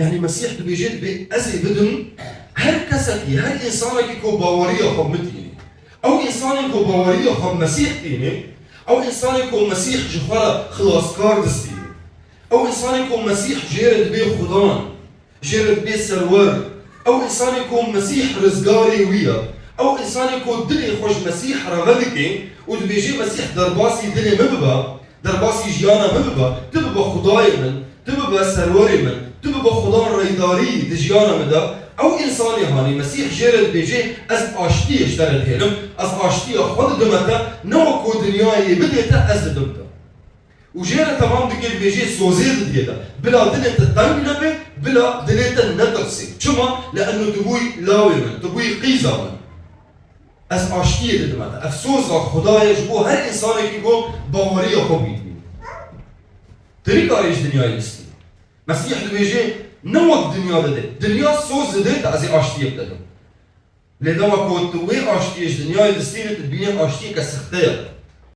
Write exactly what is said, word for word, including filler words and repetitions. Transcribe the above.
Yanî Mesîh dibêje, dibê ez ê bidim her kesekî, her însanekî ku baweriya xwe min tînê. Ew însanê ku baweriya xwe Mesîh tînê, ew însanê ku Mesîh ji xwe re xilaskar distînê. Ew însanê ku Mesîh jê re dibê Xudan, jê re dibê serwer. Ew însanê ku Mesîh rizgarê wî ye. Ew însanê ku dilê xwe ji Mesîh re vedike û dibêje, Mesîh derbasî dilê min bibe, derbasî jiyana min bibe, tu bibe Xwedayê min, tu bibe serwerê min, tu bibe Xudan reydarî di jiyana min de. Ew însanê hanê Mesîh jê re dibêje, ez aştiyê ji te re dihêlim, ez aştiya xwe didime te, ne wek ku dinyayê bidê te, ez didim te. Û jê re temam dike, dibêje sozê didiyê te. Bila dilê te teng nebe, bila dilê te netirsê. Çima? Li enno tu bûyî lawê min, tu bûyî qîza min. Ez aştiyê didime te. Ev soza Xuda ye ji bo her însanekî ku baweriya xwe bî. Tu nikarî ji dinyayê bistî. Mesîh dibêje, ne wek dinya dide. Dinya soz dide te, ez ê aştiyê bidim. Lê dema ku tu wê aştiyê ji dinyayê distînî, tu dibînî aştiyeke sixte ye.